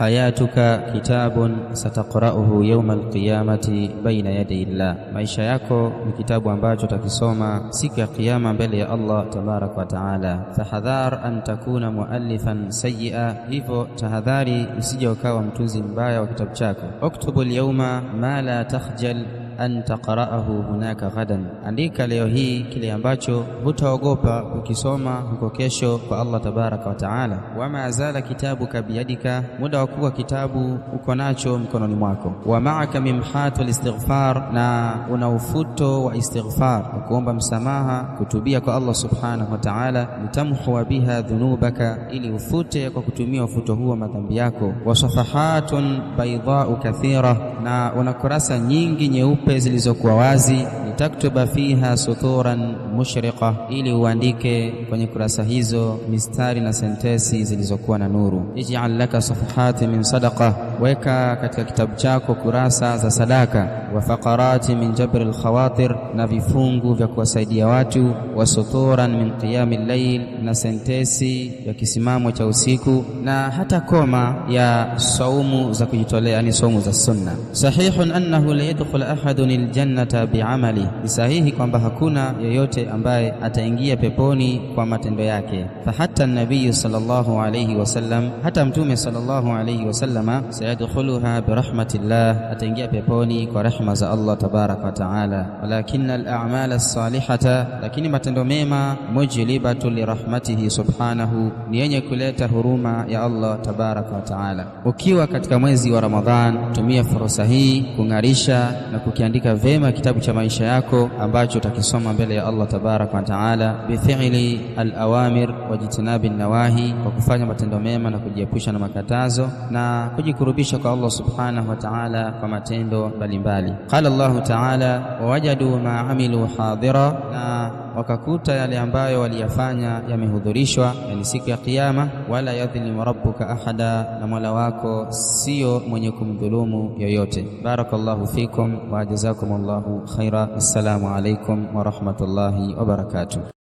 Hayatuka kitabun sataqra'uhu yawma alqiyamati baina yaday llah, maisha yako ni kitabu ambacho utakisoma siku ya Kiyama mbele ya Allah tabaraka wa taala. Fahadhar an takuna muallifan sayyi'a, hivyo tahadhari usije ukawa mtunzi mbaya wa kitabu chako. Uktubu alyawma ma la takhjal an taqra'ahu hunaka ghadan, andika leo hii kile ambacho hutaogopa kukisoma huko kesho kwa Allah tabaraka wa taala. Wama zala kitabuka biyadika, muda wa kuwa kitabu uko nacho mkononi mwako. Wa ma'aka mimhatu listighfar, na una ufuto wa istighfar wa kuomba msamaha, kutubia kwa Allah subhanahu wa taala. Litamhua biha dhunubaka, ili ufute kwa kutumia ufuto huo madhambi yako. Wa safahatun baydha'u kathira, na una kurasa nyingi nyeupe zilizokuwa wazi. Litaktuba fiha suturan mushriqa, ili uandike kwenye kurasa hizo mistari na sentesi zilizokuwa na nuru. Ij'al laka safahati min sadaqa, weka katika kitabu chako kurasa za sadaka. Wa faqarati min jabri alkhawatir, na vifungu vya kuwasaidia watu. Wa suturan min qiyami llail, na sentesi ya kisimamo cha usiku, na hata koma ya saumu za kujitolea, yani saumu za sunna. Sahihun annahu la yadkhul ahadun aljannata biamali, ni sahihi kwamba hakuna yeyote ambaye ataingia peponi kwa matendo yake. Fahatta nabiyu sallallahu alayhi wasallam, hata mtume sallallahu alayhi wasallama, sayadkhuluha birahmatillah, ataingia peponi kwa rehma za Allah tabaraka wa taala. Walakina al-a'mal as-salihata, lakini matendo mema, mujlibatu lirahmatihi subhanahu, ni yenye kuleta huruma ya Allah tabaraka wa taala. Ukiwa katika mwezi wa Ramadhan, tumia fursa hii kung'arisha na kukiandika vema kitabu cha maisha yako ambacho utakisoma mbele ya Allah tabaraka wa taala, bifi'li al-awamir wa jitinabi nawahi, kwa kufanya matendo mema na kujiepusha na makatazo na kujikurubisha kwa Allah subhanahu wa taala kwa matendo mbalimbali. Qala Allahu taala, wawajadu ma amilu hadira, na wakakuta yale ambayo waliyafanya yamehudhurishwa, yani siku ya Kiyama. Wala yadhlimu rabbuka ahada, na mola wako sio mwenye kumdhulumu yoyote. Barakallahu fikum wa jazakumullahu khaira. Assalamu alaikum wa rahmatullahi wa barakatuh.